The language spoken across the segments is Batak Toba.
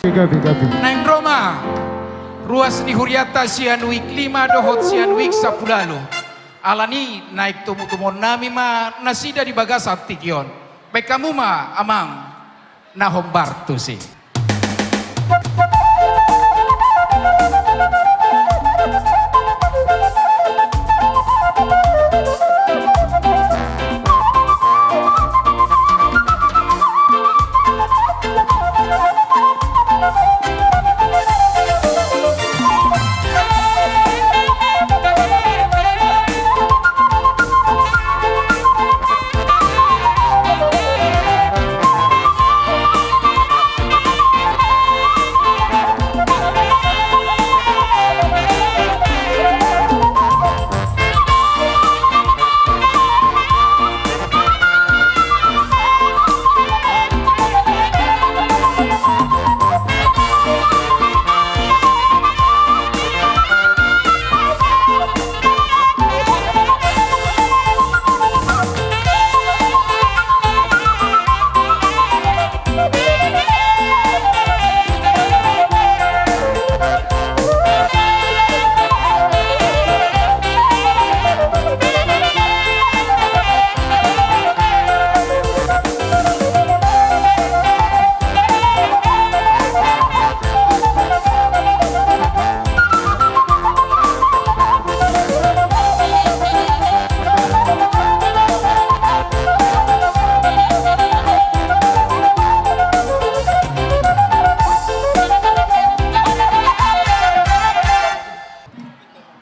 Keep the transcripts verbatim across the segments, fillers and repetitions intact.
Gabe, gabe. Naeng ro ma ruas ni hurianta sian wijk lima dohot sian wijk sampulu ualu. Alani naeng tumu-tumuonnami ma nasida di bagasan tingki on. Baen hamu ma amang na hombar tusi.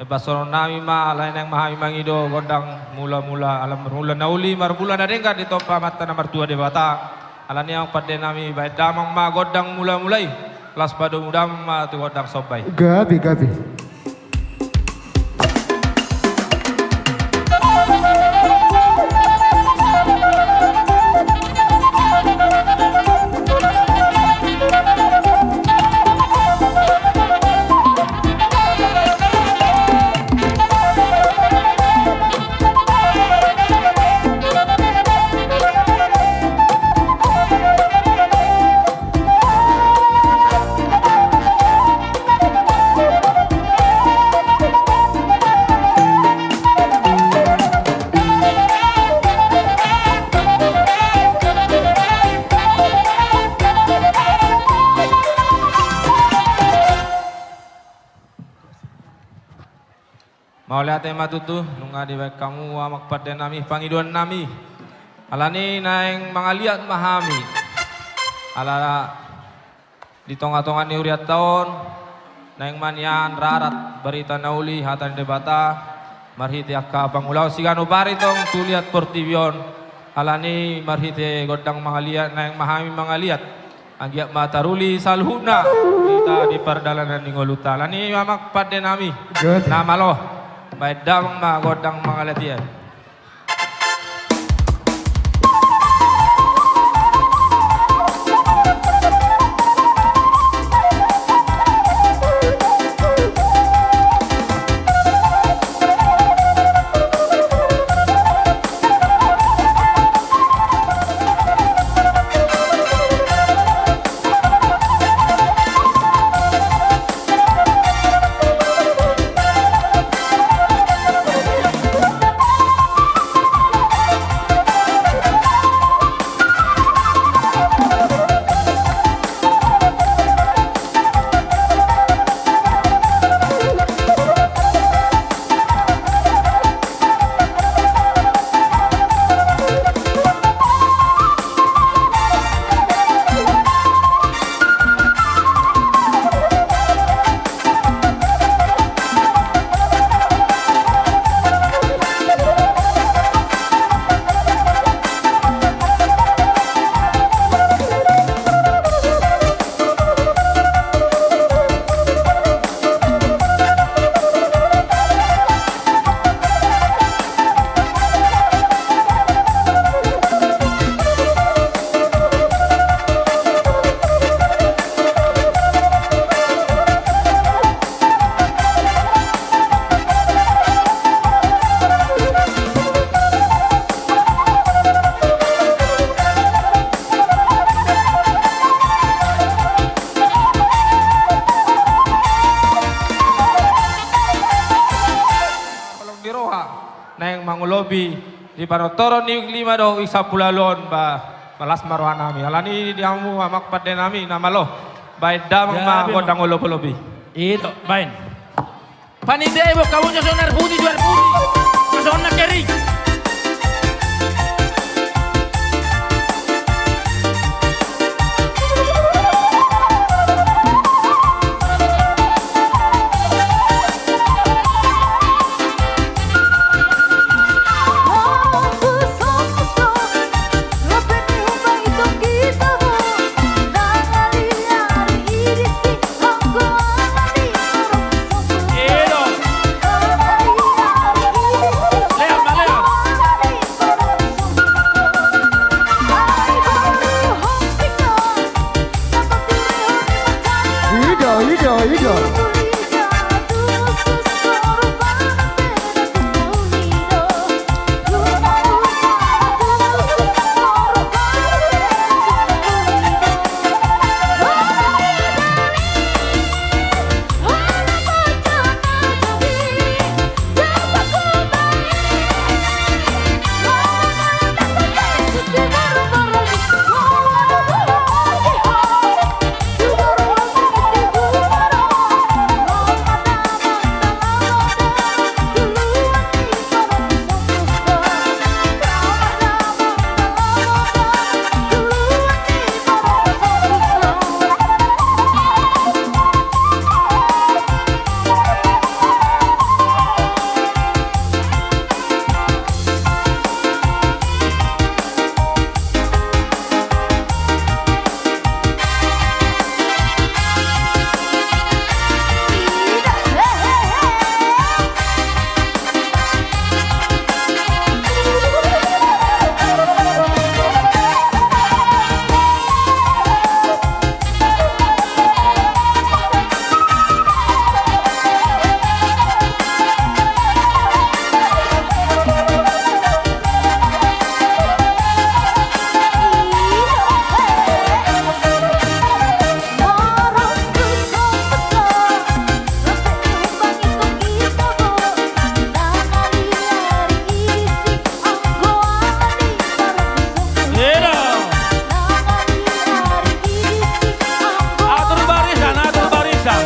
Baen songon nami ma, alai naeng ma hami mangido gondang mula-mula, ala marmula na uli, marmula na denggan ditompa Amanta na martua Debata. Alani i amang pande nami, baen damang ma gondang mula-mula i, laos padomu damang ma tu gondang somba i. Gabe, gabe. Mauliate ma tutu, nunga dibaen hamu amang pande nami pangidoan nami. Alani naeng mangaliat ma hami. Ala di tonga-tonga ni hurianta on, naeng ma nian rarat barita na uli, hata ni Debata, marhite angka pangulaon siganup ari tong tu liat portibi on. Alani marhite gondang mangaliat, naeng ma hami mangaliat. Anggiat ma taruli saluhutna hita di pardalanan ni ngolunta. Alani amang pande nami. Good. Na malo. Baen damang ma gondang mangaliat i. naeng mangulopi di panortoron ni Wik lima dohot Wik sampulu ualu on, ba, las ma rohanami. Alani i di hamu amang pandenami na malo, baen damang ma gondang olopi-olopi. Ito, baen. Paninda i, boan hamu jo songon air putih, tu air putih. Songon na kering. Atur barisan, atur barisan.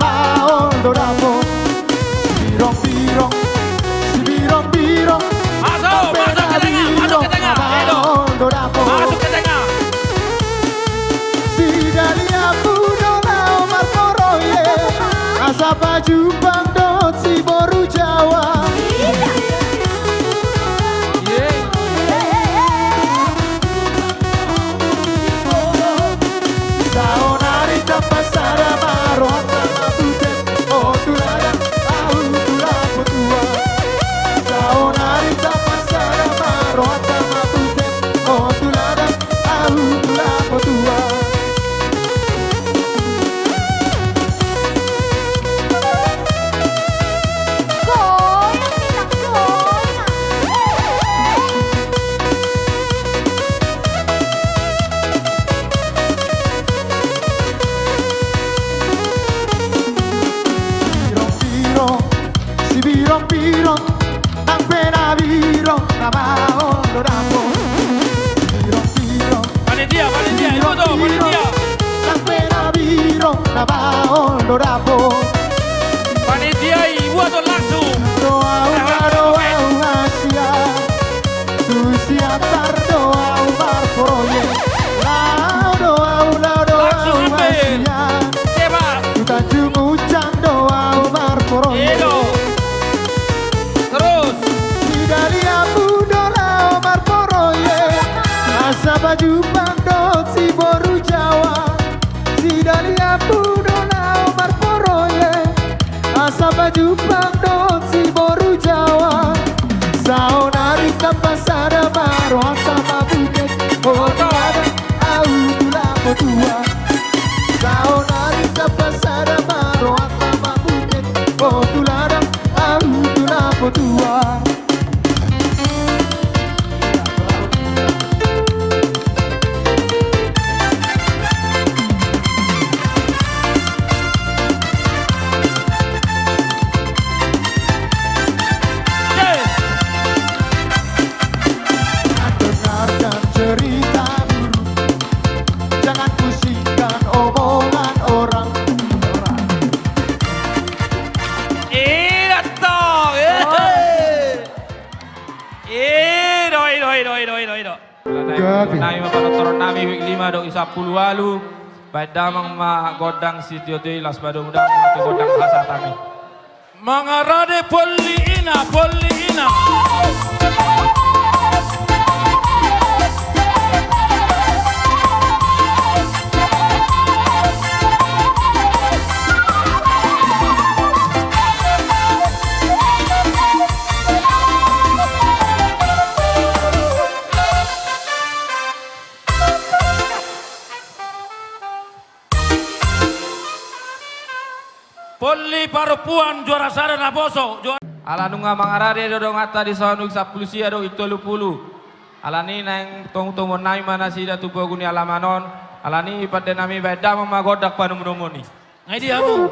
Maol do dapot. Sibirong-birong, sibirong-birong. Masuk, masuk ke tengah, masuk ke tengah. Maol do dapot. Masuk ke tengah. Si Dahlia Muda laho marproyek, asa pajumpang dohot si boru Jawa. Saonari tampasada ma rohanta ma bute, o tulang ahu tu lapo tua. Saonari tampasada ma rohanta ma bute, o tulang ahu tu lapo tua. Goyang, Minang, goyang. Sibirong-birong, sibirong-birong, nang pe na birong na maol do dapot. Sibirong-birong, panitia, panitia, iboto, panitia. Nang pe na birong na maol do dapot. Panitia, iboto langsung. Dohot ahu, dohot ahu hasian. Tu Siantar do ahu marproyek. Laho do ahu, laho do ahu hasian. Tu Tanjung Uncang do ahu marproyek. Terus. Si Dahlia Muda laho marproyek, asa pajumpang dohot si boru Jawa. Si Dahlia Muda laho marproyek, asa pajumpang dohot si boru Jawa. Saonari tampasada ma rohanta ma bute, o tulang ahu tu lapo tua. Saonari tampasada ma rohanta ma bute, o tulang ahu tu lapo tua. Dengarkan cerita burung, jangan pusingkan omongan orang. Ida tong, eh. Oi. Ida, ida, ida. Gabe. Nami ma panontonon nami, wik lima dohot i sampulu ualu. Baen damang ma gondang sitiotio i, laos padomu damang ma tu gondang hasahatan i. Mangarade Polli Ina, Polli Ina. Polli parompuan juara sada naposo, juara. Ala nunga mangarade do donganta dison, wik sampulu sia dohot i tolu pulu. Alani naeng tomutomuon nami ma nasida tu pogu ni alaman on. Alani pande nami, baen damang ma gondang panomunomuon i. Nga i di hamu.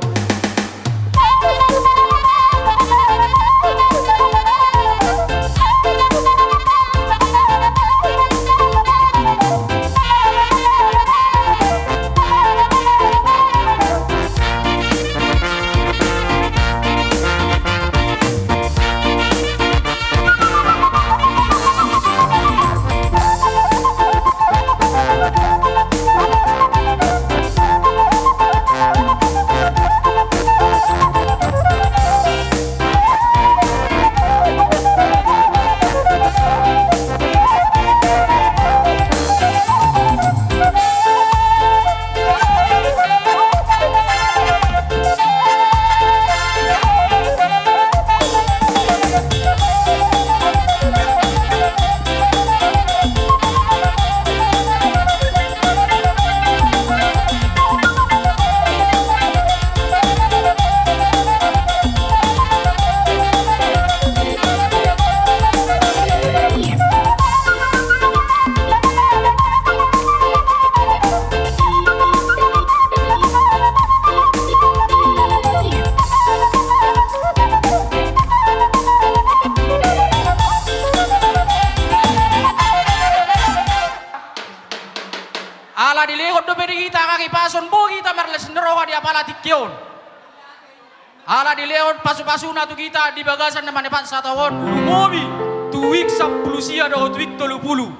Ala dilehon pasupasuna tu hita di bagasan na manepat sataon on, lumobi tu wijk sampulu sia dohot wijk tolu pulu.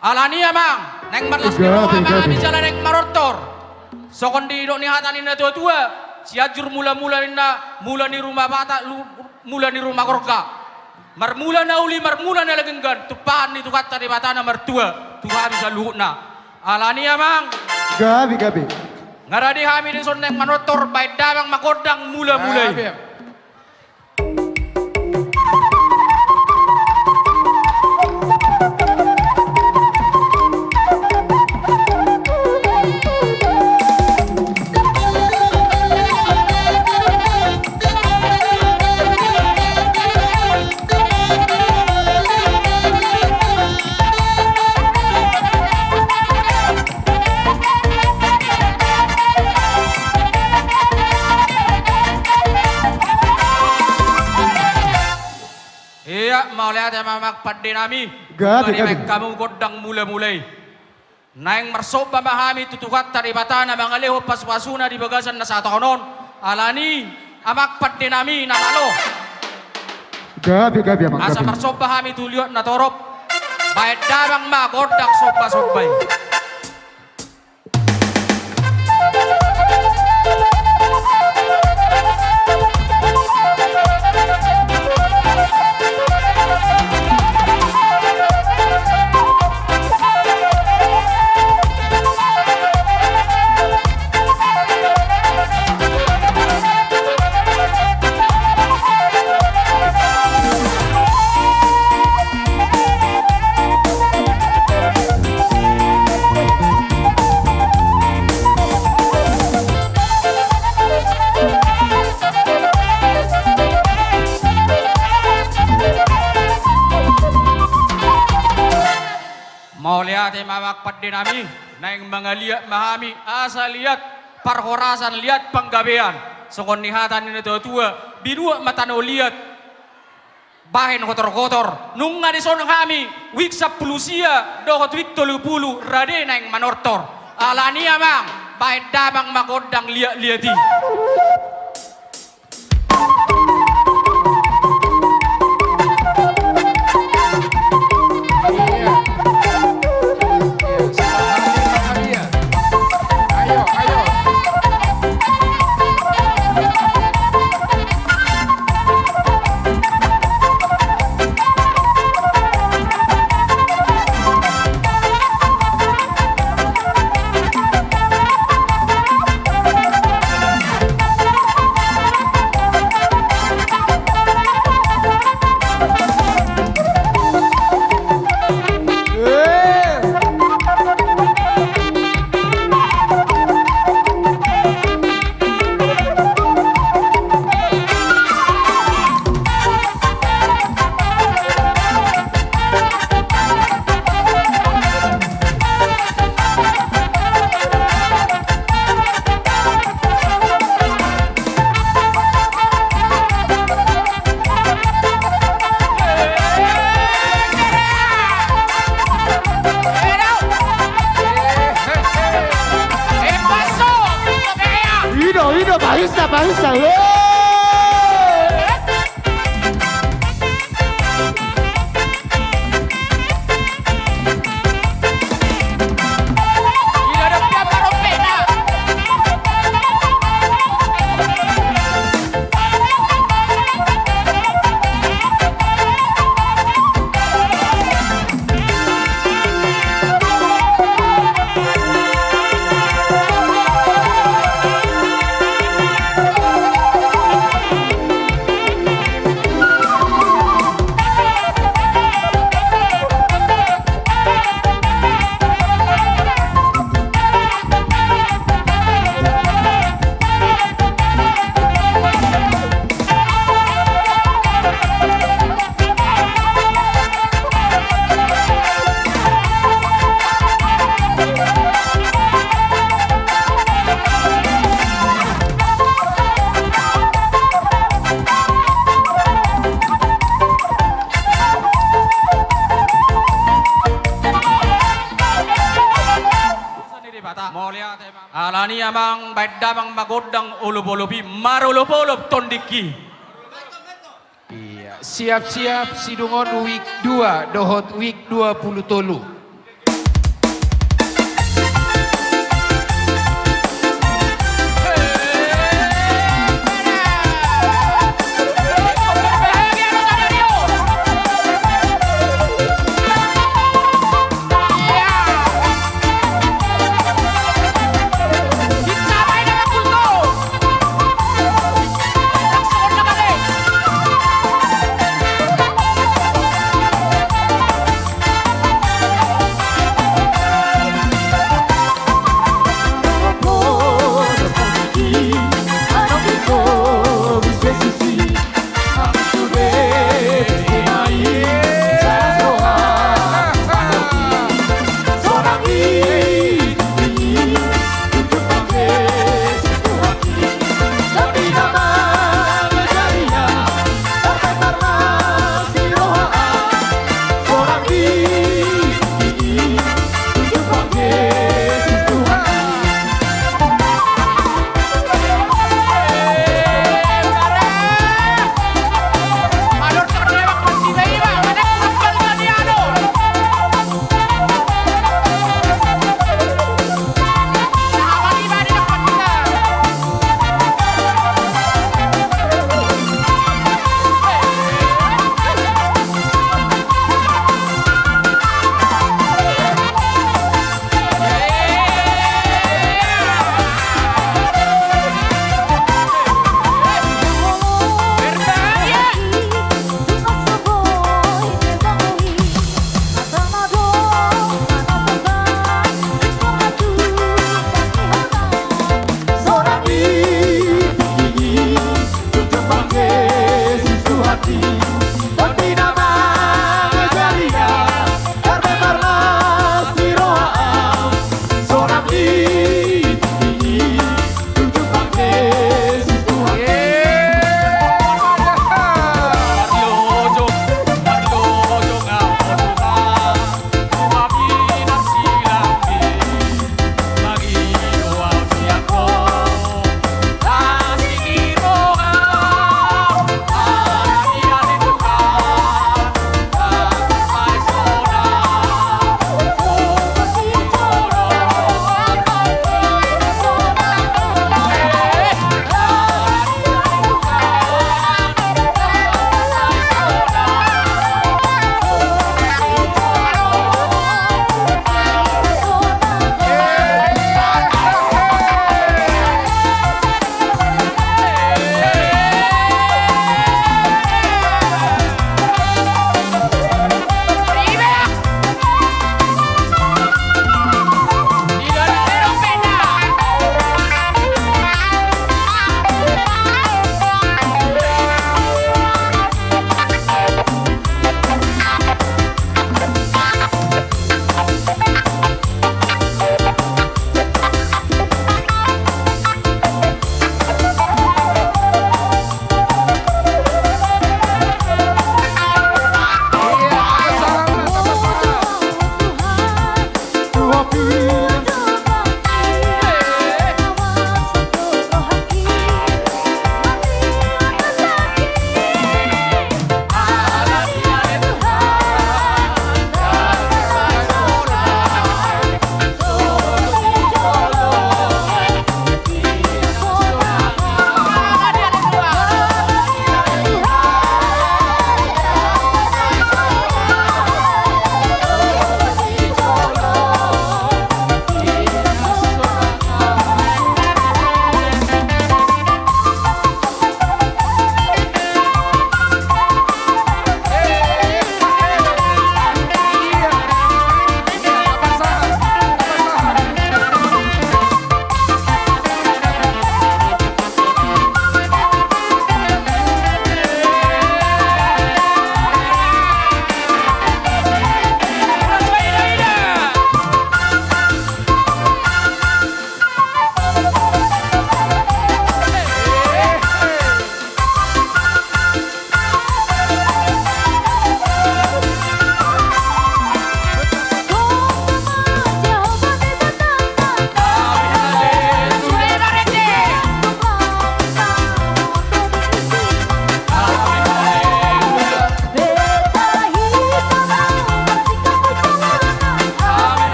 Alani i amang, naeng marlas ni roha ma hami jala naeng manortor. Songon didok ni hata ni natuatua, Sianjur Mulamula ninna, mula ni ruma Batak, lu-, mula ni ruma Gorga. Marmula na uli, marmula na denggan, tumpahan ni Tuhanta Debata na martua tu hami saluhutna. Alani i amang. Gabe, gabe. Nga rade hami dison naeng manortor, baen damang ma gondang mulamula i. Gabe. Ia, mauliate ma amang pande nami. Gabe, gabe. Baen hamu gondang mulamula i. Naeng marsomba ma hami tu Tuhanta Debata na mangalehon pasupasuna di bagasan na sataon on. Alani i amang pande nami na malo. Gabe, gabe amang. Asa marsomba hami tu liot na torop. Baen damang ma gondang sombasomba i. Mauliate ma amang pande nami, naeng mangaliat ma hami, asa liat parhorasan, liat panggabean, songon ni hata ni natuatua, binuat ma tano liat, bahen hotorhotor. Nunga dison hami, wijk sampulu sia dohot wijk tolu pulu, rade naeng manortor. Alani i amang, baen damang ma gondang liatliat i. Ido, ido, parisa, parisa. Alani amang, baen damang ma gondang olop-olop i, marolop-olop tondingki. Iya, siap-siap sidung on week dua dohot week dua puluh tolu.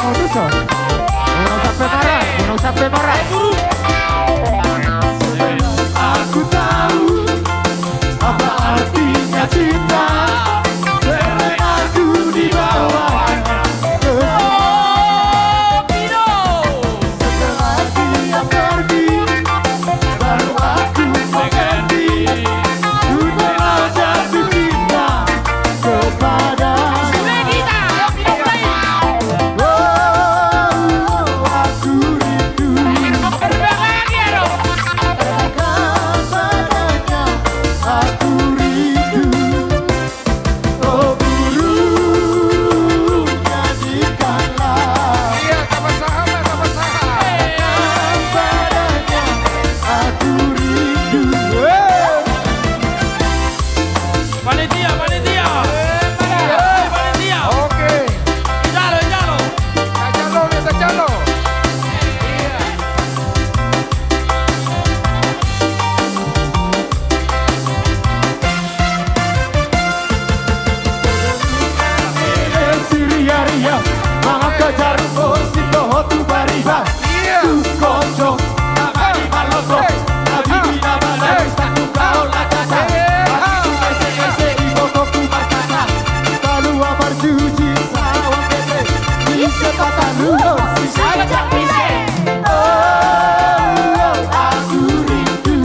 Gunung Sampai Barat, Gunung Sampai Barat. Aku tahu apa artinya cinta, terlena aku di bawahnya. Setelah dia pergi, baru aku mengerti, ku telah jatuh cinta kepada. Oh, aku rindu. Katakan padanya, aku rindu. Oh, burung, nyanyikanlah. Iya, sama-sama, sama-sama. Katakan padanya, aku rindu. Hei! Panitia, panitia. Iya. Hei, panitia. Oke. Jalo, jalo. Jalo, jalo. Iya. Siriaria, mangangkat jarum, sidohot tu bariba. Iya. Tu konco, mangani maloto. Hei. Abibina balaris, hei, tak tukau lakata. Hei. Abibina ese-ese, iboto ku markata. Palua marjuji, sawang ese. Ise pataluhon, si sancang ise. Oh, aku rindu.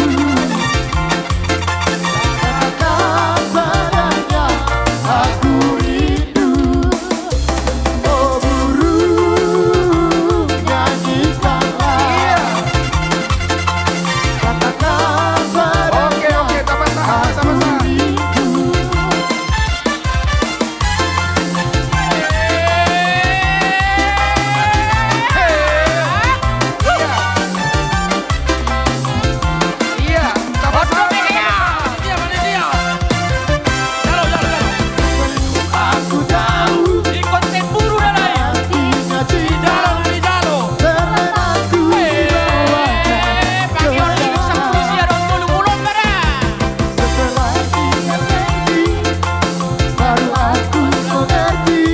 Katakan padanya, aku rindu. Oh, burung, nyanyikanlah. Iya. Katakan padanya, oke, oke, tambah saham, tambah saham. Aku rindu. Iya. Iya, tambah saham. Iya, panitia. Jalo, jalo, jalo. Aku tahu. Ikut tempuru dah, Lai. Artinya cinta. Di jalo, di jalo. Terlena aku di bawahnya. Eh, pakai orang yang bisa polisi ada untuk lu mulon pada. Setelah dia pergi, baru aku mengerti,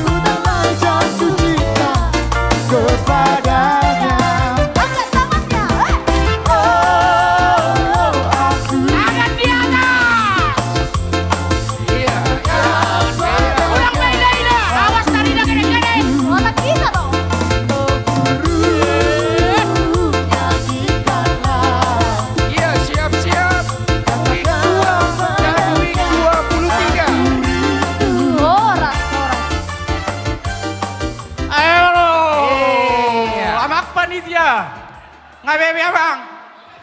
ku telah jatuh cinta kepadanya. Angkat tangannya, eh. Oh, aku. Tangan di atas. Iya. Ulang, Mai, Laila. Awas tadi dah gede-gede. Otak kita dong. Iya, siap-siap. Wik dua dan Wik dua puluh tiga. Horas, horas. Ayo, lo. Iya. Amang panitia. Nga bebe, Amang.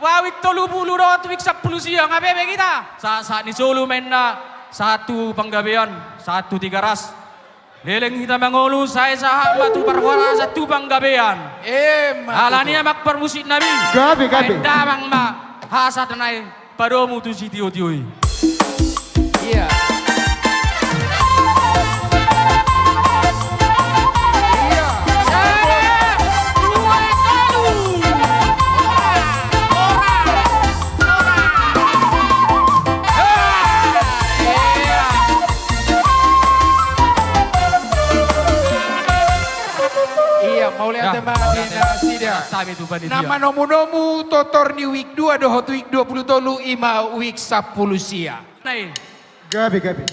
Wik tolu pulu dohot wik sampulu sia, nga bebe hita. Sahat-sahat ni solu ma inna, sahat tu panggabean, sahat tu Tigaras. Leleng hita mangolu, sai sahat ma tu parhorasan tu panggabean. Emma tutu. Alani i, Amang parmusik nami. Gabe, gabe. Baen damang ma hata sahat nai padomu tu sitiotio i. Iya. Iya. Satu, dua, tolu. Ora, ora, ora. Iya. Iya, mauliate ma di nasida. Sami tu panitia. Na manomu-nomu totor ni wik dua dohot wik dua pulu tolu, i ma wik sampulu sia. Nai. Gabe, gabe.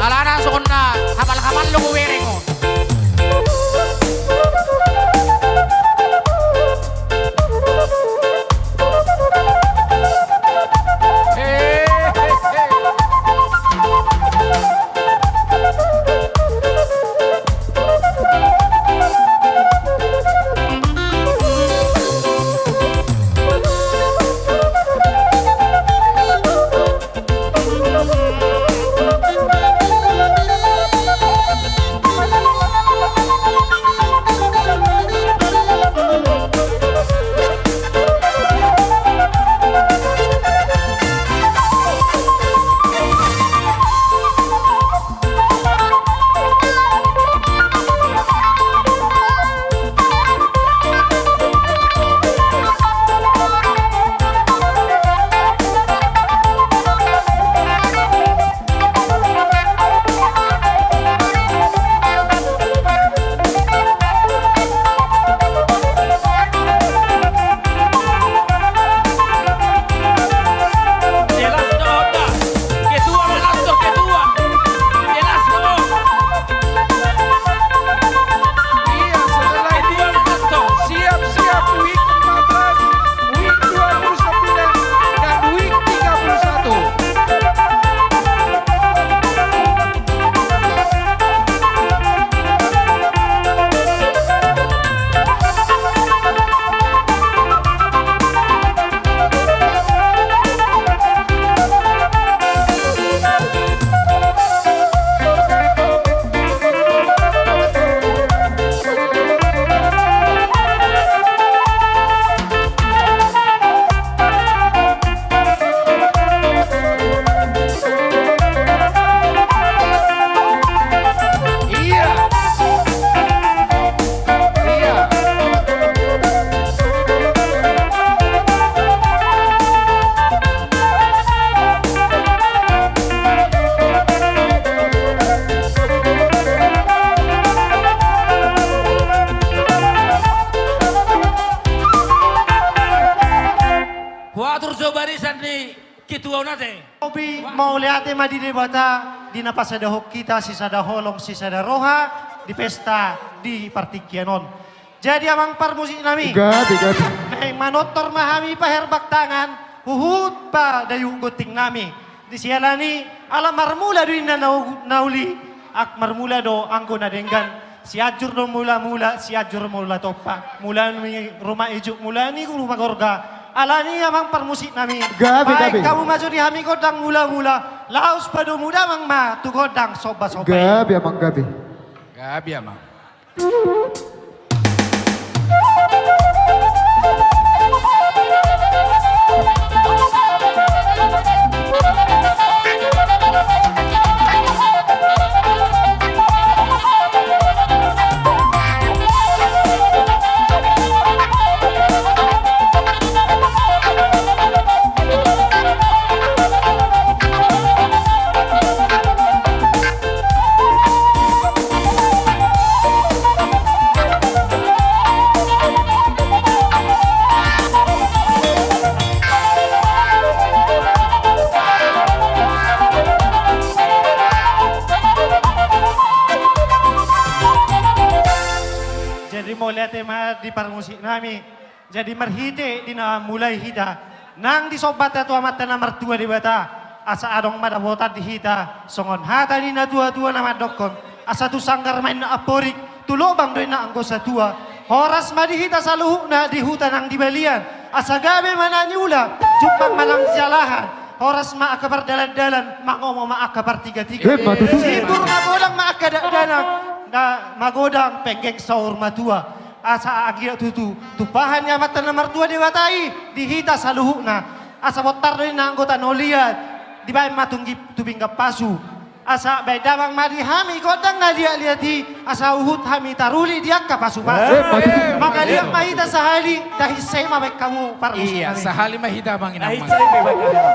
Alana songon na hapal-hapal do hubereng on. Mauliate ma di Debata, di na pasadahon hita sisada holong, sisada roha, di pesta, di partingkian on. Jadi amang parmusik nami. Gabe, gabe. Naeng manortor ma hami paherbang tangan, huhut pa dayuhon gonting nami. Di siala ni ala marmula do inna na u-, na uli, ak marmula do anggo na denggan. Sianjur do mula-mula, Sianjur mula tompa. Mula ni ruma ijuk, mula ni ruma gorga. Alani amang parmusik nami. Gabe, gabe. Baen hamu ma jo di hami gondang mula-mula. Laos padomu damang ma tu gondang somba-somba i. Gabe amang, gabe. Gabe amang. Jadi mauliate ma di parmusik nami. Jadi marhite di na mulai hita nang disombanta tu Amanta na martua Debata, asa adong ma dapotan di hita songon hata ni na tua-tua na mandokkon, asa tu sanggar ma inna amporik, tu lobang do inna anggo satua. Horas ma di hita saluhutna di huta nang di balian, asa gabe ma na niula, jumpang ma na nijalahan. Horas ma angka pardalan-dalan, mangomo ma angka partiga-tiga. Emma tutu. Sibur ma godang ma angka dakdanak, na magodang penggeng saur matua. Asa anggiat tutu tumpahan ni Amanta na martua Debata i di hita saluhutna. Asa bontar do inna anggo na ulian, dibaen ma tunggi tu pinggan pasu. Asa baen damang ma di hami gondang na liat-liat i, asa huhut hami taruli di angka pasu-pasu. Eh, maju. Mangaliat ma hita sahali, tahinsai ma baen hamu parmusik nami. Iya, sahali ma hita amang inang. Tahinsai ma baen hamu.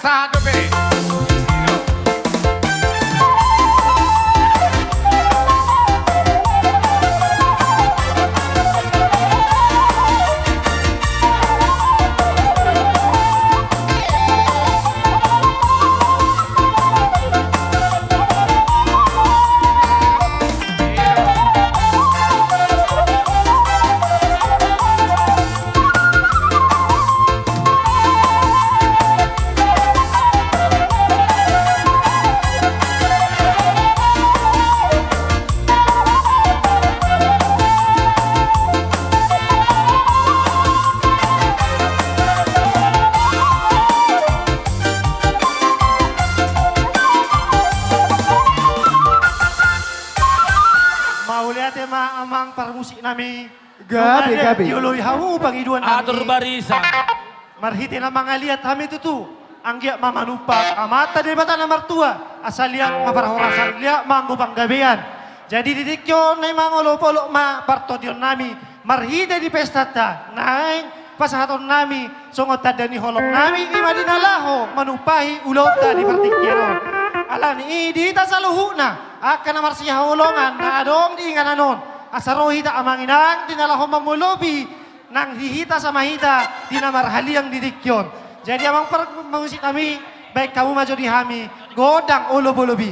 Tahan dope. Mauliate ma amang parmusik nami. Gabe, gabe. Dioloi hamu pangidoan nami. Atur barisan. Marhite na mangaliat hami tutu, anggiat ma manumpak Amanta Debata na martua, asa liat ma parhorasan, liat ma anggo panggabean. Jadi di tingki on naeng mangolopolop ma partondion nami, marhite di pestanta, naeng pasahaton nami songon tanda ni holong nami, i ma di na laho manumpahi ulaonta di partingkian on. Alani i di hita saluhutna, angka na marsihaholongan na adong di inganan on, asa ro hita amang inang di na laho mangolopi nang di hita sama hita di na marhaliang di tingki on. Jadi amang parmusik nami, baen hamu ma jo di hami gondang olopolop i.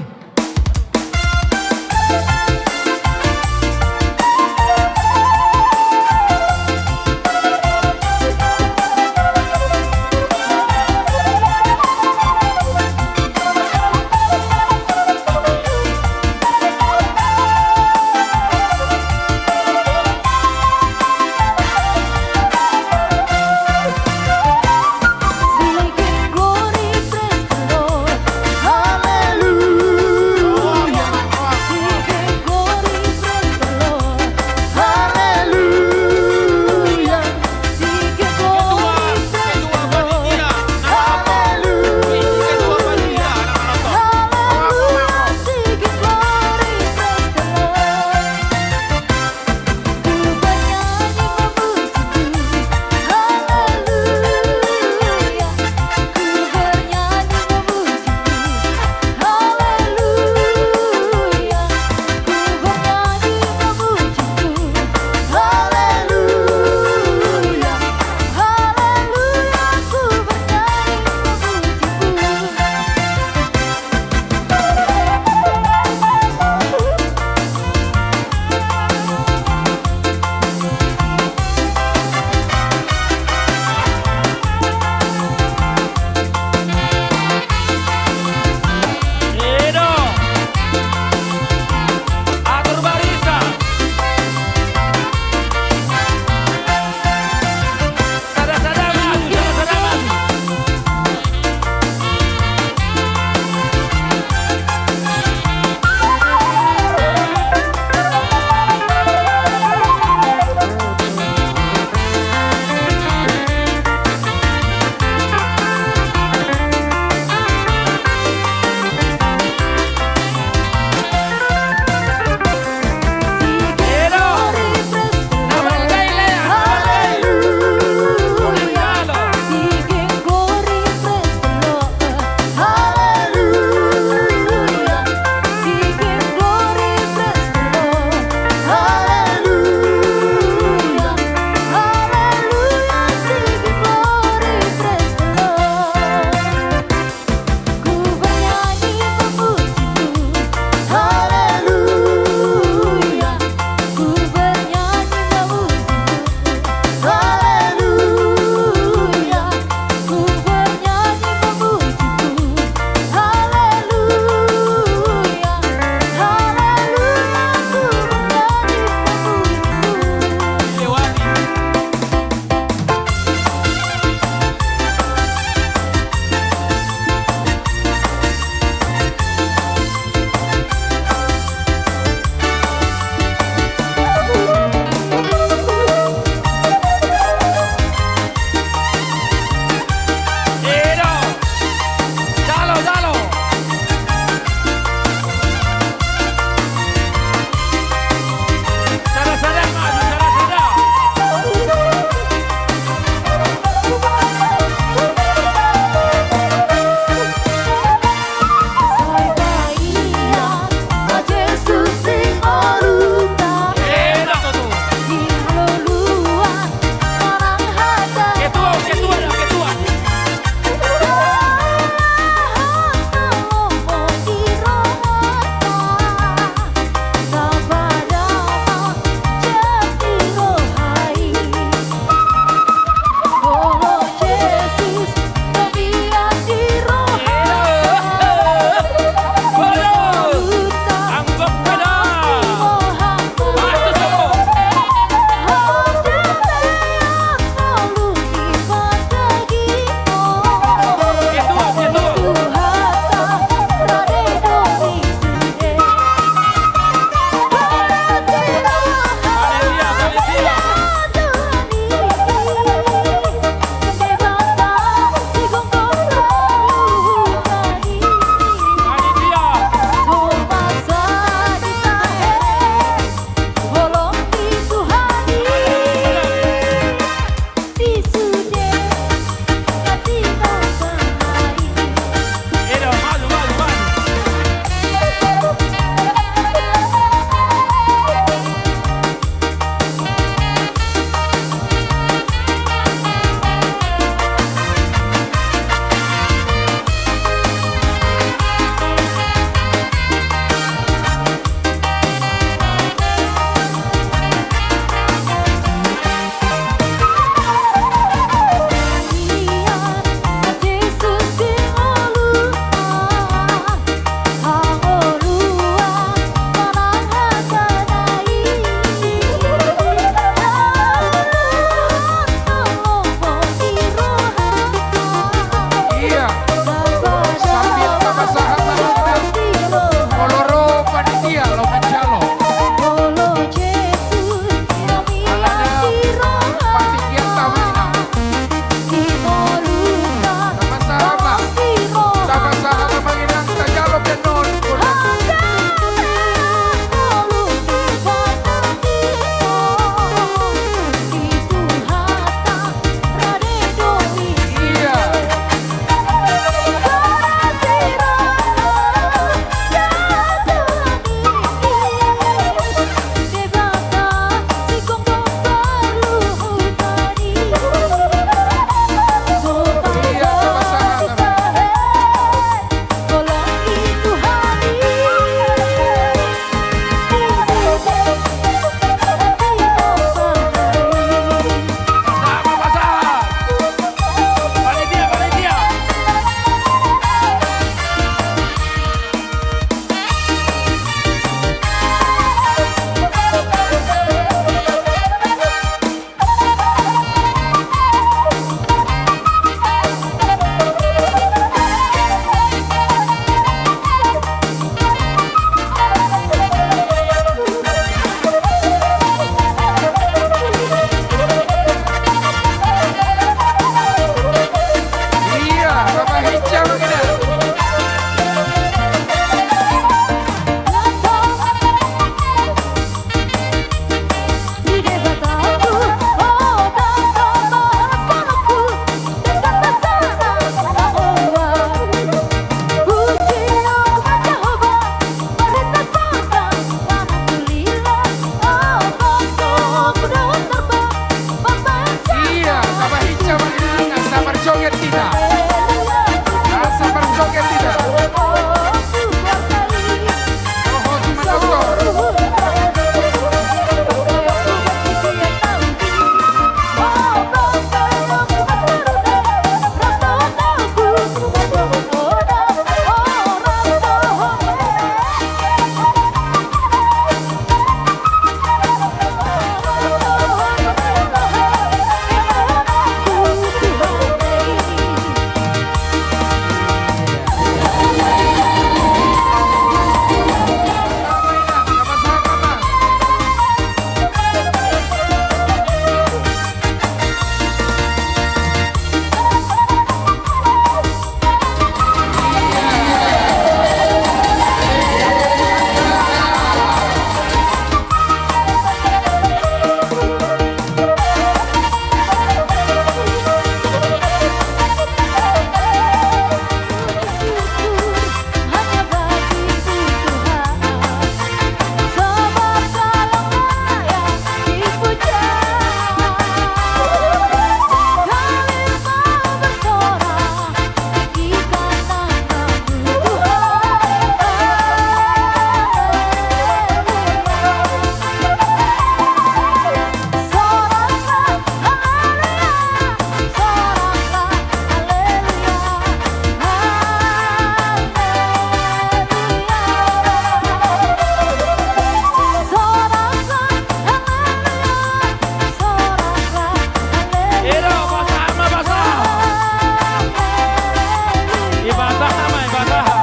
Ibataha ma, ibataha.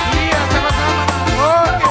Iya, sama-sama. Oke.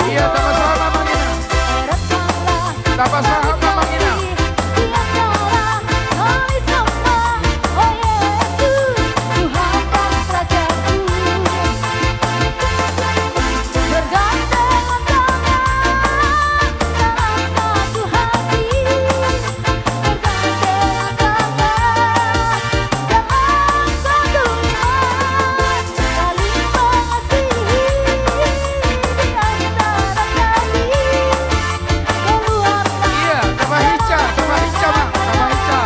Iya, sama-sama, Mang Inang. Tapasahat ma, Mang Inang. Iya, tapahinsa, tapahinsa, Mang, tapahinsa.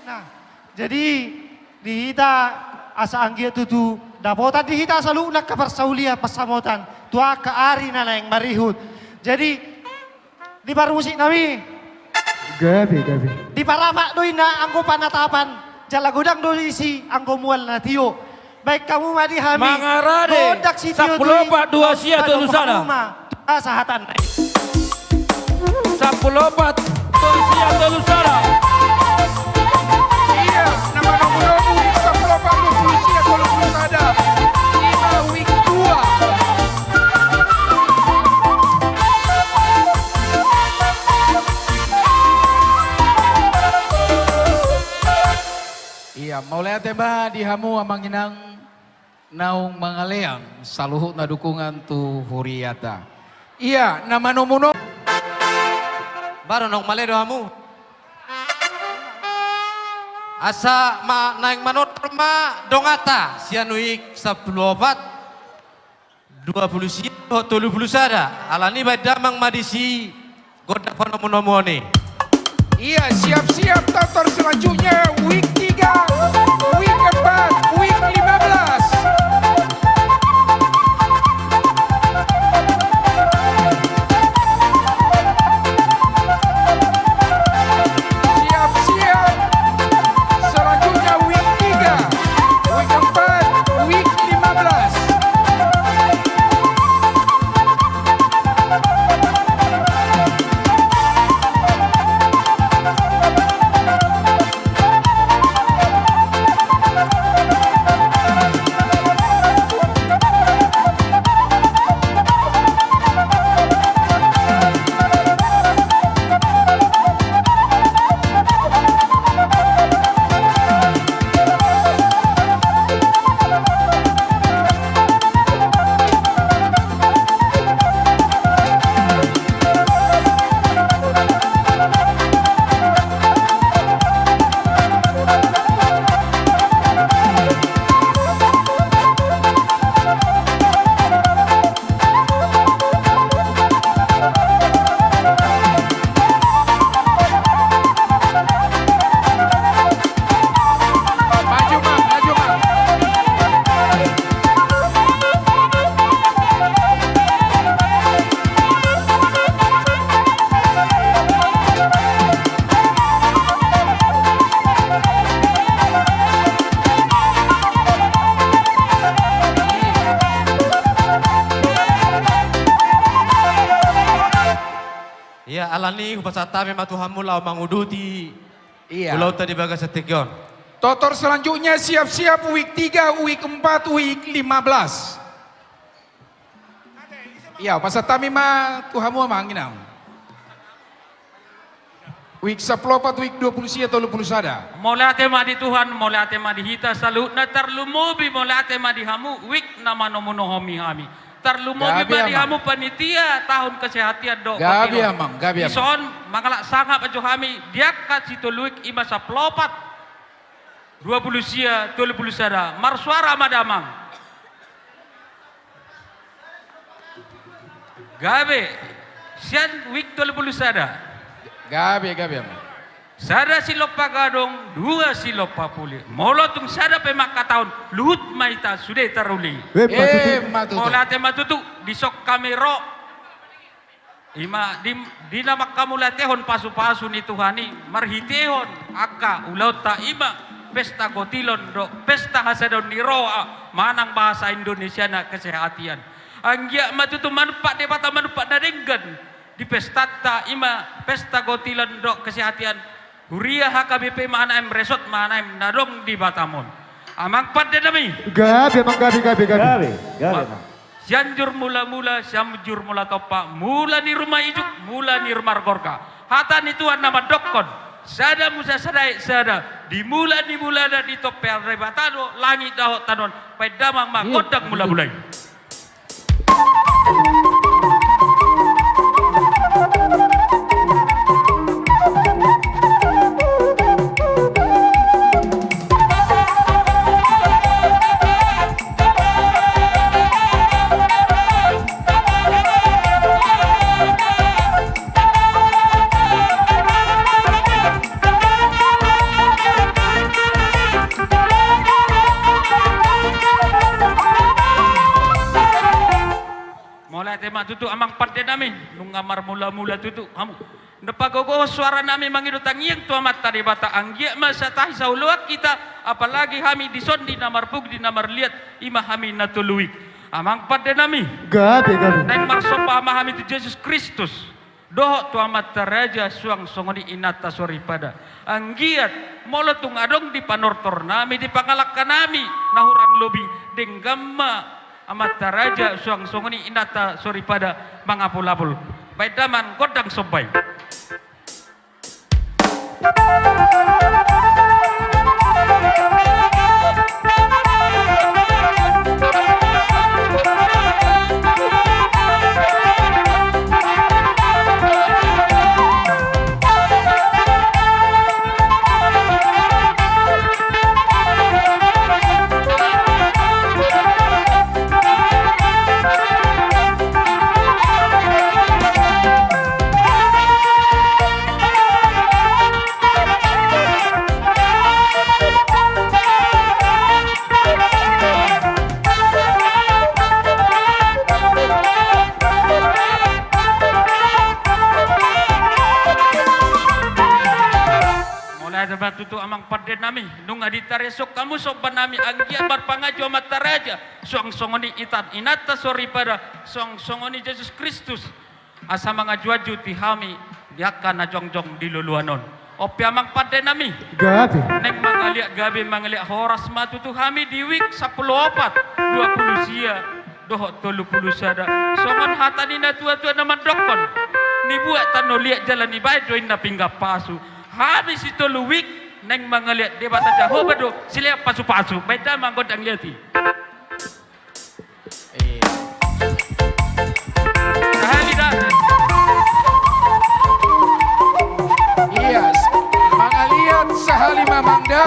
Nah, jadi di hita asa anggiat tutu dapotan di hita saluhutna angka parsaulian pansamotan tu angka ari na naeng marihut. Jadi di parmusik nami. Gabe, gabe. Di paramak do inna anggo panatapan, jala godang do disi anggo mual na tio. Baen hamu ma di hami. Mangarade. Gondang sitio. Sampulu opat, dua sia, tolu sada. Pasahatanna i. Sampulu opat, dua sia, tolu sada. Iya, na manomunomu sampulu opat, dua sia, tolu sada. Ima wijk dua. Iya, mauliate ma di hamu amang inang naung mangalean saluhutna dukungan tu huriata. Iya, na manomunomu. Baru naung male do hamu. Asa ma naeng manortor ma donganta sian wijk sampulu opat, dua pulu sia dohot tolu pulu sada. Alani baen damang ma disi gondang panomunomuon i. Iya, siap-siap tortor selanjutnya, wijk tiga, wijk empat, wijk lima belas. Siap-siap. Selanjutnya wijk tiga, wijk empat, wijk lima belas. Alani hupasahat hami ma tu hamu laho manguduti, iya, ulaonta di bagasan tingki on. Totor selanjutnya siap-siap, wik tiga, wik empat, wik lima belas. Iya, pasahat hami ma tu hamu amang inang. Wik sampulu opat, wik dua pulu sia, tolu pulu sada. Mauliate ma di Tuhan, mauliate ma di hita saluhutna, tarlumobi mauliate ma di hamu, wik na manomunomi hami. Tarlumobi ma di hamu panitia, tahun kesehatan do. Gabe amang, gabe amang. Dison mangalap sangap jo hami, di angka sitolu wik, ima sampulu opat, dua pulu sia, tolu pulu sada. Marsuara ma damang. Gabe, sian wik tolu pulu sada. Gabe, gabe amang. Sada silompa gadong, dua silompa puli. Molo tung sada pe mangkatahon, luhut ma hita sude taruli. Emma tutu. Emma tutu. Mauliate ma tutu, dison hami ro. Ima di, di na manghamauliatehon pasupasu ni Tuhan i, marhitehon angka ulaonta ima pesta gotilon dohot pesta hasadaon ni roha manang bahasa Indonesiana kesehatan. Anggiat ma tutu manumpak Debata manumpak na denggan di pestanta ima pesta gotilon dohot kesehatan. Huria H K B P Manaim, Resort Manaim na adong di Batam on. Amang pande nami. Gabe amang, gabe, gabe, gabe. Gabe, gabe amang. Sianjur mula-mula, Sianjur Mula Tompa, mula ni ruma ijuk, mula ni ruma gorga. Hata ni Tuhan na mandokkon, sada muse sada aek sada, di mula ni mulana ditompa Debata do langit dohot tano on, baen damang ma gondang mula-mula i. Mauliate ma tutu amang pande nami, nunga marmula-mula tutu hamu. Nda pagogo suara nami mangido tangiang tu Amanta Debata, anggiat ma satahi saoloan hita, apalagi hami dison di na marpudi na marliat, ima hami na tolu wik. Amang pande nami. Gabe, gabe. Naeng marsomba ma hami tu Jesus Kristus dohot tu Amanta Raja suang songon i Inanta Soripada. Anggiat molo tung adong di panortor nami, di pangalangka nami na hurang lobi, denggan ma Amanta Raja suang songon i Inanta Soripada mangapul-apul. Baen damang gondang somba i. Mauliate ma tutu amang pande nami, nunga ditareson hamu somba nami, anggiat marpangajo Amanta Raja suang songon i Inanta Soripada, suang songon i Jesus Kristus, asa mangajuaju tu hami di angka na jongjong di loloan on. On pe amang pande nami. Gabe. Naeng mangaliat gabe mangaliat horas ma tutu hami di wik sampulu opat, dua pulu sia dohot tolu pulu sada. Songon hata ni na tua-tua na mandokkon, nibuat tano liat jala nibaen do inna pinggan pasu. Hami sitolu wik naeng mangaliat, Debata Jahowa do silean pasu-pasu. Baen damang gondang liat i. Iya. Iya, mangaliat sahali ma amang da.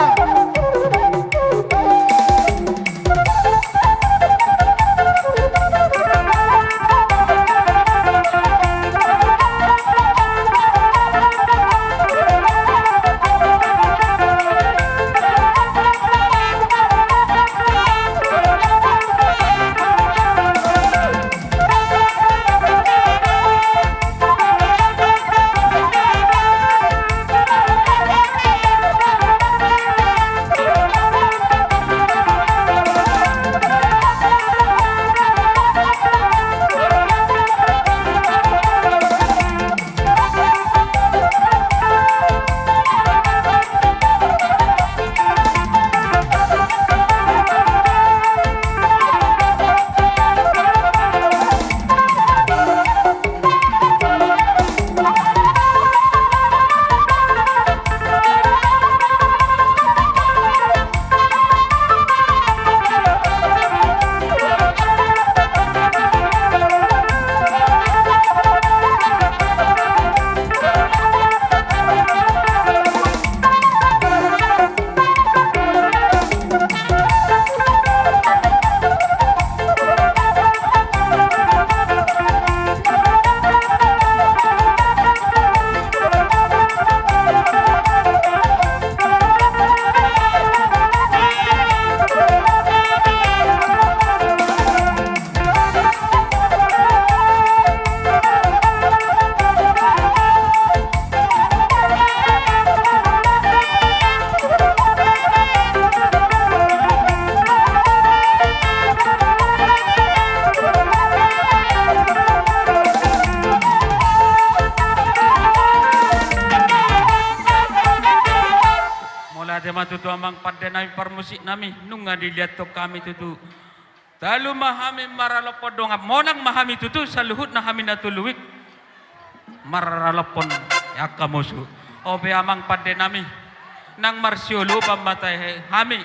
Tu amang pande nami, parmusik nami, nunga diliathon hami tutu. Talu ma hami maralophon dongan, monang ma hami tutu, saluhutna hami na tolu wijk maralophon angka musu. Ope amang pande nami, nang marsiolopan ma tahe hami,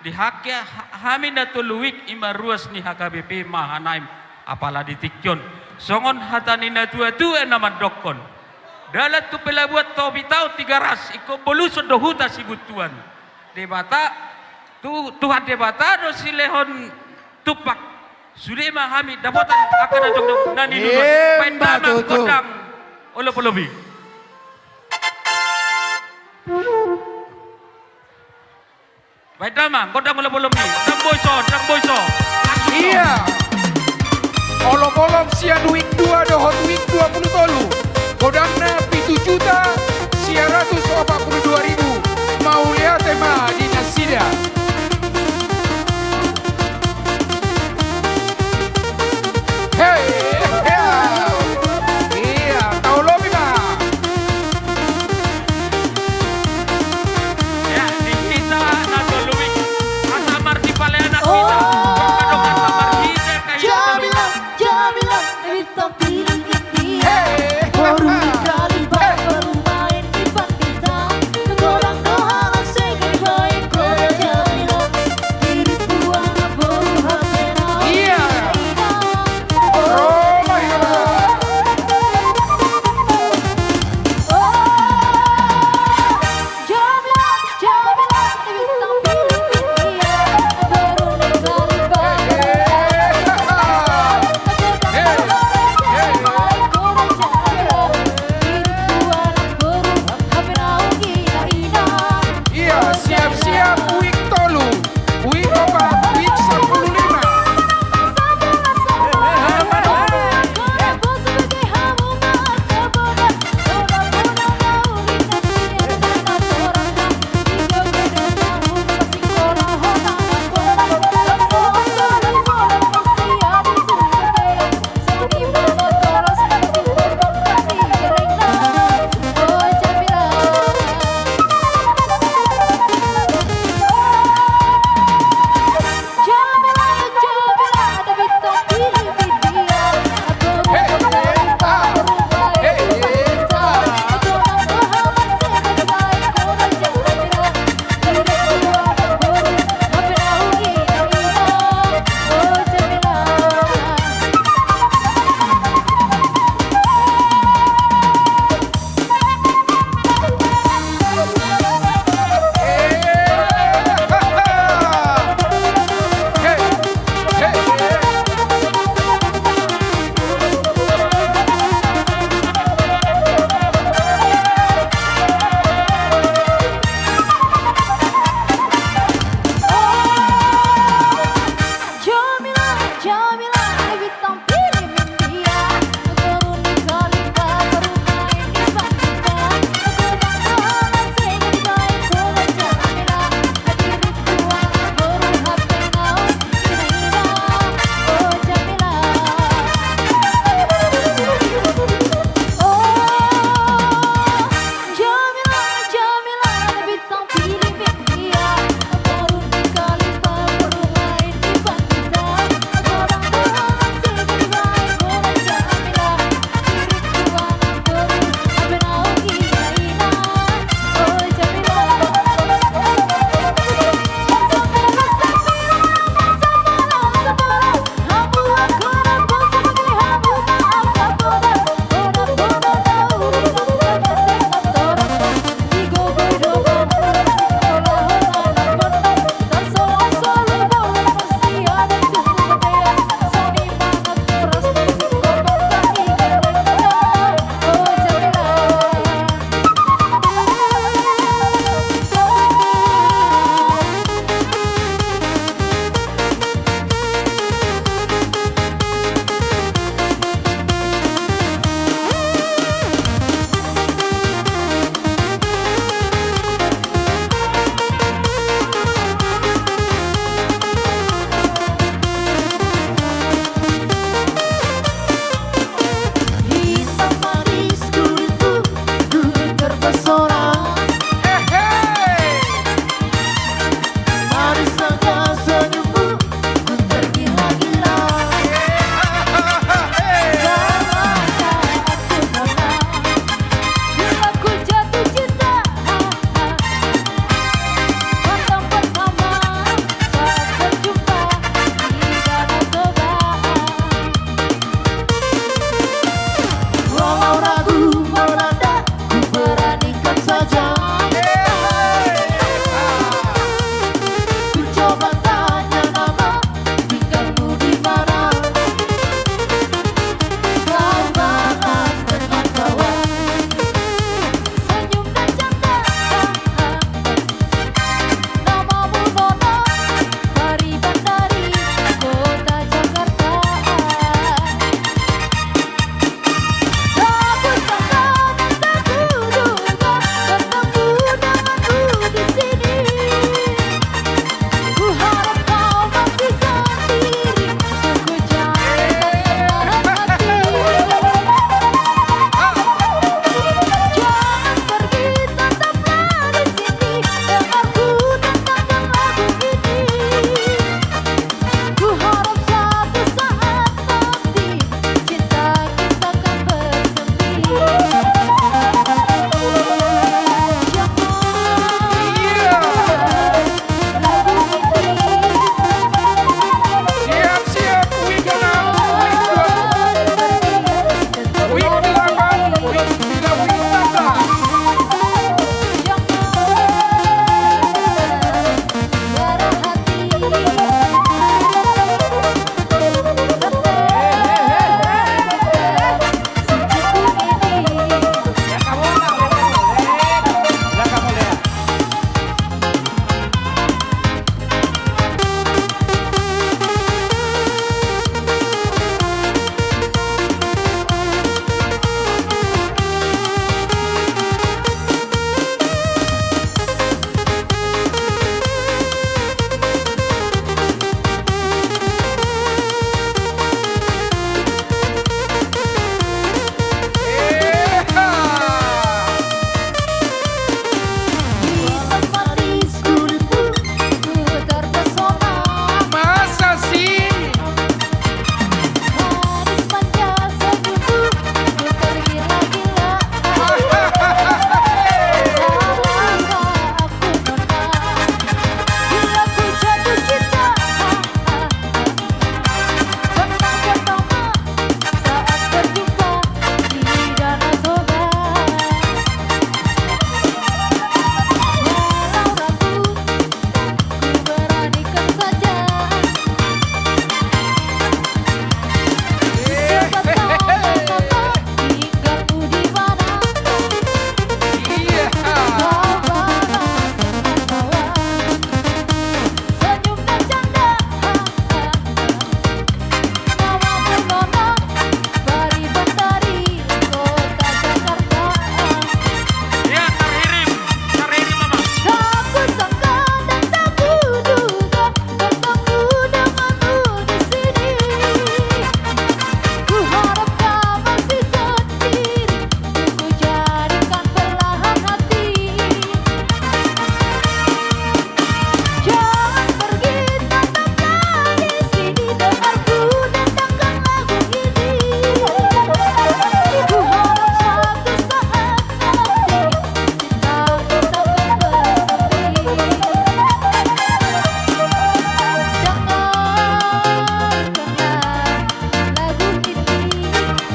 di haki ha-, hami na tolu wijk i ma ruas ni H K B P Mahanaim. Apala di tingki on, songon hata ni natuatua na mandokkon: Dalan tu pelabuhan Topitaon Tigaras, ingkon boluson do huta sibuntuan. Debata, tu-, Tuhan Debata do silehon tumpak. Sude ma hami dapotan angka na jongjong na niulahon. Emma tutu. Baen damang gondang olopolop i. Baen damang gondang olopolop i. Ndang boi so, ndang boi so. Iya. Olopolop sian wijk dua dohot wijk dua pulu tolu. Godangna pitu juta sia ratus opat pulu dua ribu. Mauliate ma di nasida. Hei, hea. Iya, taolopi ma. Ya, di hita na tolu wijk, asa marsipaale anak hita. Oh. Maka dong asa marhite kayak Jamilan, Jamilan, bintang piring di dia. Hei. Baru kali, hei, baru main di pandita. Tenggolang doha, sing baik, baik.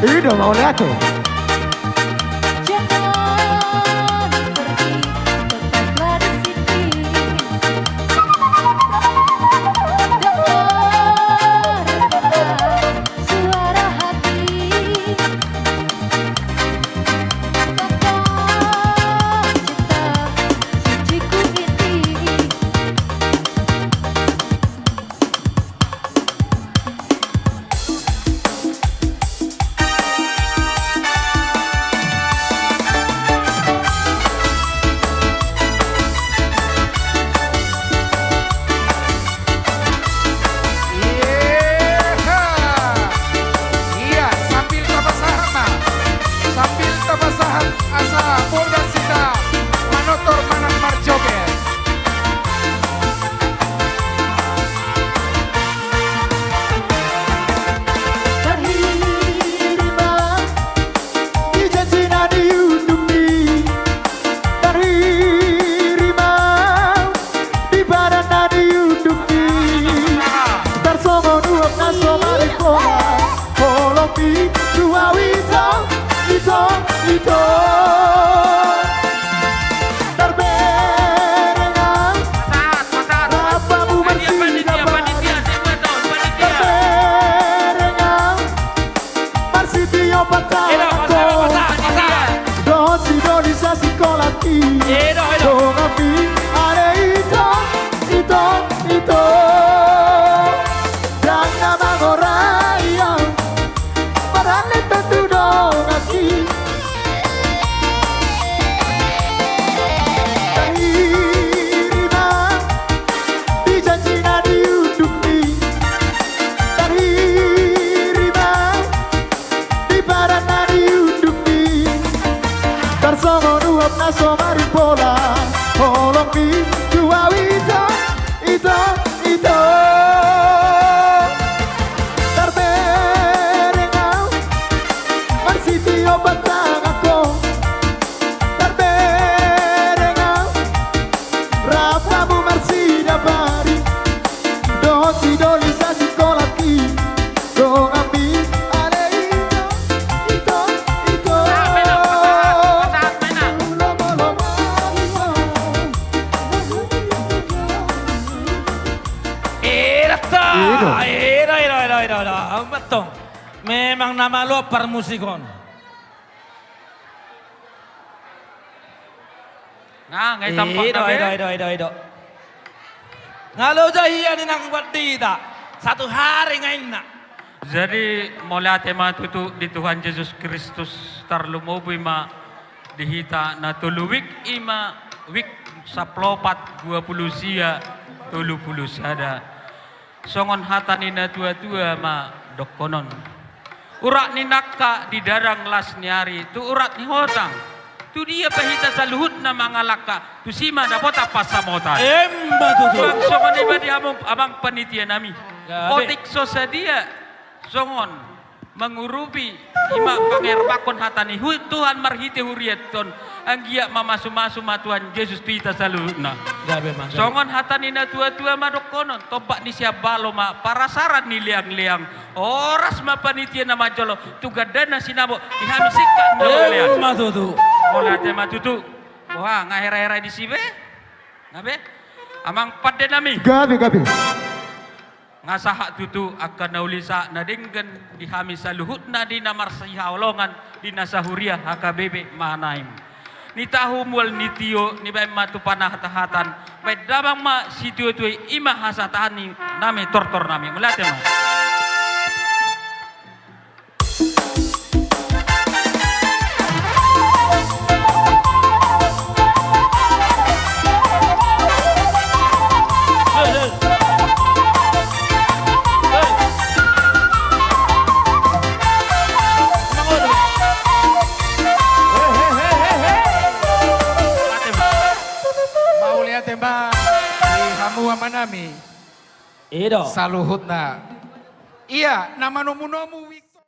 I do mauliate. Jangan pergi, tetaplah di sini. Dengarkanlah suara hati. Kata cinta suciku ini. Iya, sambil tapasahat ma. Sambil tapasahat asa bodas hita manortor manang marjoget. Tarhirima di janji na niundukmi. Tarhirima di badan na niundukmi. Tarsongon uap na so marimpola. Holongmi tu au ito, ito, ito. Tarbereng au, pasahat, pasahat. Rap hamu marsida panitia, panitia, panitia, semua tahu, panitia. Tarbereng au, marsitio pasahat, pasahat, pasahat, pasahat. Dohot si Doli sasikola i. Edo, edo. Donganmi ale ito, ito, ito. Ndang na mangorai au, marale tontu donganmi. Tarhirima di janji na niundukmi. Tarhirima di badan na niundukmi. Tarsongon uap na so marimpola. Holongmi tu au ito, ito, ito. Tarbereng au, marsitio patanganhon. Tarbereng au, rap hamu marsida pari. Dohot si Doli sasikola i. Donganmi ale ito, ito, ito. Pasahat, pasahat, pasahat, pasahat. Ulo, ulo, ulo. Edo, edo, edo, edo, edo, edo. Ambat tong. Memang na malo parmusik on. Nga, nga i tampak. Edo, na be, edo, edo, edo, edo. Nga loja ia ni nang buat di hita. Satu hari nga inna. Jadi, mauliate ma tutu di Tuhan Jesus Kristus, tarlumobi ma di hita na tolu wijk, i ma wijk sampulu opat, dua pulu sia, tolu pulu sada. Songon hata ni natuatua ma dohonon. Urat ni nangka di dadang las ni ari, tu urat ni hotang. Tu dia pe hita saluhutna mangalangka, tusi ma dapotan pansamotan. Emma tutu. Suang songon i ma di hamu amang panitia nami. Gabe. Otik so sadia songon mangurupi, i ma pangerbangkon hata ni hu-, Tuhan marhite hurianta on, anggiat mamasumasu ma Tuhan Jesus tu hita saluhutna. Gabe ma, gabe. Songon hata ni natuatua ma dohonon, tombak ni sian balo ma parasaran ni leangleang. Horas ma panitia na manjalo tu gandana sinamot di hami singkat ni leangleang. Emma tutu. Mauliate ma tutu. Boha, nga hera-hera disi be? Nga be? Amang pande nami. Gabe, gabe. Nga sahat tutu angka na uli sahat na denggan di hami saluhutna di na marsihaholongan, di na sahuria H K B P Mannheim. Nitahu mual ni tio, nibaen ma tu panahatahatan, baen damang ma sitiotio i, i ma hasatahan ni nami tortor nami. Mauliate ma. Mauliate ma di hamu amanami. Edo. Saluhutna. Ia, na manomunomu.